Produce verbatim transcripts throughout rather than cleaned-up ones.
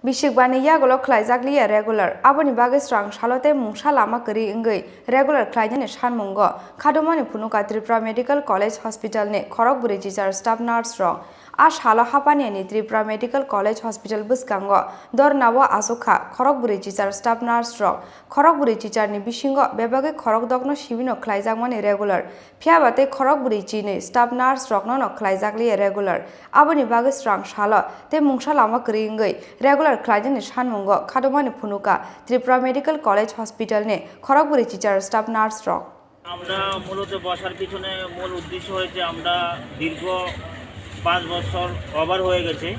Bisik bani yagulo khlaijak liya regular, aboni bagwi srang salo tei mungsa lama kwrwi wngwi regular khlainani sanmungo khadumani phunuka Tripura Medical College Hospital ni khorok bwrwi chichar staff nurse rok. A salo hapani ni Tripura Medical College Hospital bwskango dornao achukha khorok bwrwi chichar staff nurse rok. Khorok bwrwi chichar ni bisingo bebagwi khorok dokno sibino khlaijakmani regular. Phiya ba tei khorok bwrwi chinwi staff nurse rokno no khlaijak liya regular. Aboni bagwi srang salo tei mungsa lama kwrwi wngwi regular khlainani sanmungo khadumani phunuka Tripura Medical College Hospital ni khorok bwrwi chichar staff nurse rok. আমরা মূলত বসার পিছনে মূল উদ্দেশ্য হয়েছে আমরা দীর্ঘ পাঁচ বছর ওভার হয়ে গেছে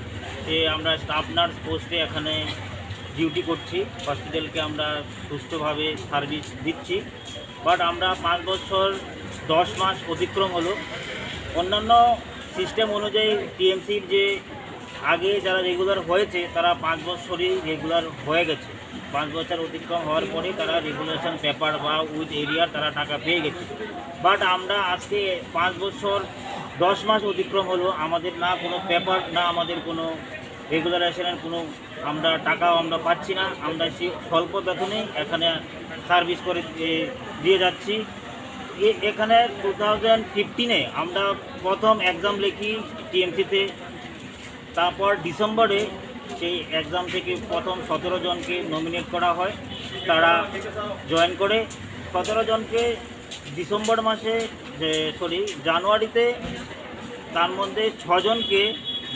যে আমরা স্টাফ নার্স পোস্টে এখানে ডিউটি করছি, হসপিটালকে আমরা সুষ্ঠুভাবে সার্ভিস দিচ্ছি। বাট আমরা পাঁচ বছর দশ মাস অতিক্রম হলো। অন্যান্য সিস্টেম অনুযায়ী টিএমসির যে আগে যারা রেগুলার হয়েছে, তারা পাঁচ বছরই রেগুলার হয়ে গেছে। পাঁচ বছর অতিক্রম হওয়ার পরে তারা রেগুলারেশন পেপার বা উইথ এরিয়ার তারা টাকা পেয়ে গেছে। বাট আমরা আজকে পাঁচ বছর দশ মাস অতিক্রম হলো, আমাদের না কোনো পেপার, না আমাদের কোনো রেগুলারেশনের কোনো আমরা টাকাও আমরা পাচ্ছি না। আমরা সেই স্বল্প বেতনেই এখানে সার্ভিস করে, এ, দিয়ে যাচ্ছি। এ-, এখানে টু থাউজেন্ড ফিফটিনে আমরা প্রথম এক্সাম লিখি টিএমসিতে। তারপর ডিসেম্বরে সেই এক্সাম থেকে প্রথম সতেরো জনকে নমিনেট করা হয়, তারা জয়েন করে। সতেরো জনকে ডিসেম্বর মাসে, যে, সরি, জানুয়ারিতে, তার মধ্যে ছজনকে,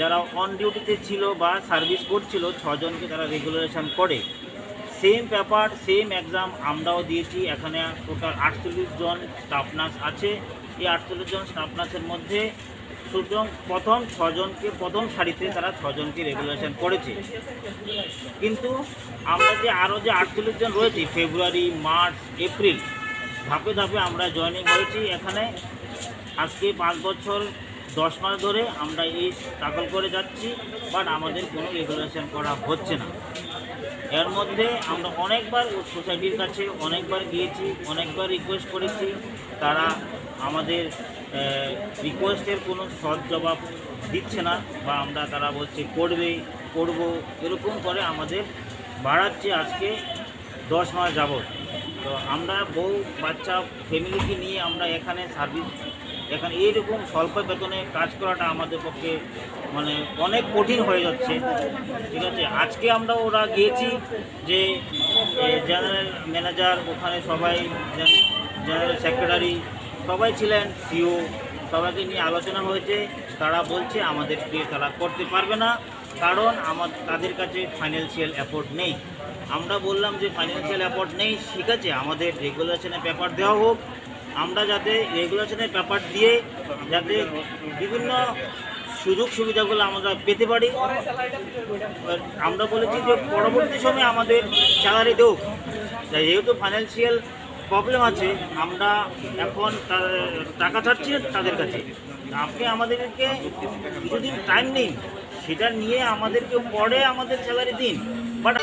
যারা অন ডিউটিতে ছিল বা সার্ভিস করছিল, ছজনকে তারা রেগুলারেশন করে। সেম পেপার, সেম এক্সাম আমরাও দিয়েছি। এখানে টোটাল আটচল্লিশ জন স্টাফ নার্স আছে। এই আটচল্লিশ জন স্টাফ নার্সের মধ্যে সুতরাং প্রথম ছজনকে, প্রথম সারিতে তারা ছজনকে রেগুলারেশন করেছে। কিন্তু আমরা যে আরও যে আটচল্লিশ জন রয়েছে, ফেব্রুয়ারি, মার্চ, এপ্রিল, ধাপে ধাপে আমরা জয়েনিং হয়েছি এখানে। আজকে পাঁচ বছর দশ মাস ধরে আমরা এই স্ট্রাগল করে যাচ্ছি, বাট আমাদের কোনো রেগুলারেশন করা হচ্ছে না। এর মধ্যে আমরা অনেকবার সোসাইটির কাছে অনেকবার গিয়েছি, অনেকবার রিকোয়েস্ট করেছি, তারা আমাদের রিকোয়েস্টের কোনো সৎ জবাব দিচ্ছে না, বা আমরা, তারা বলছে করবে, করব, এরকম করে আমাদের বাড়াচ্ছে আজকে দশ মাস যাবত। তো আমরা বউ বাচ্চা ফ্যামিলিকে নিয়ে আমরা এখানে সার্ভিস, এখানে এইরকম স্বল্প বেতনে কাজ করাটা আমাদের পক্ষে মানে অনেক কঠিন হয়ে যাচ্ছে। ঠিক আছে, আজকে আমরা ওরা গিয়েছি যে জেনারেল ম্যানেজার, ওখানে সবাই, জেনারেল সেক্রেটারি সবাই ছিলেন, সিও, সবাইকে নিয়ে আলোচনা হয়েছে। তারা বলছে আমাদেরকে তারা করতে পারবে না, কারণ আমার, তাদের কাছে ফাইন্যান্সিয়াল অ্যাফোর্ড নেই। আমরা বললাম যে ফাইন্যান্সিয়াল অ্যাফোর্ড নেই, ঠিক আছে, আমাদের রেগুলারেশনের পেপার দেওয়া হোক, আমরা যাতে রেগুলারেশনের পেপার দিয়ে যাতে বিভিন্ন সুযোগ সুবিধাগুলো আমরা পেতে পারি। আমরা বলেছি যে পরবর্তী সময়ে আমাদের স্যালারি দেউক, তাই যেহেতু ফাইন্যান্সিয়াল প্রবলেম আছে, আমরা এখন তা-, টাকা চাচ্ছি না তাদের কাছে। আপনি আমাদেরকে কিছুদিন টাইম নিন, সেটা নিয়ে আমাদেরকে পরে আমাদের স্যালারি দিন। বাট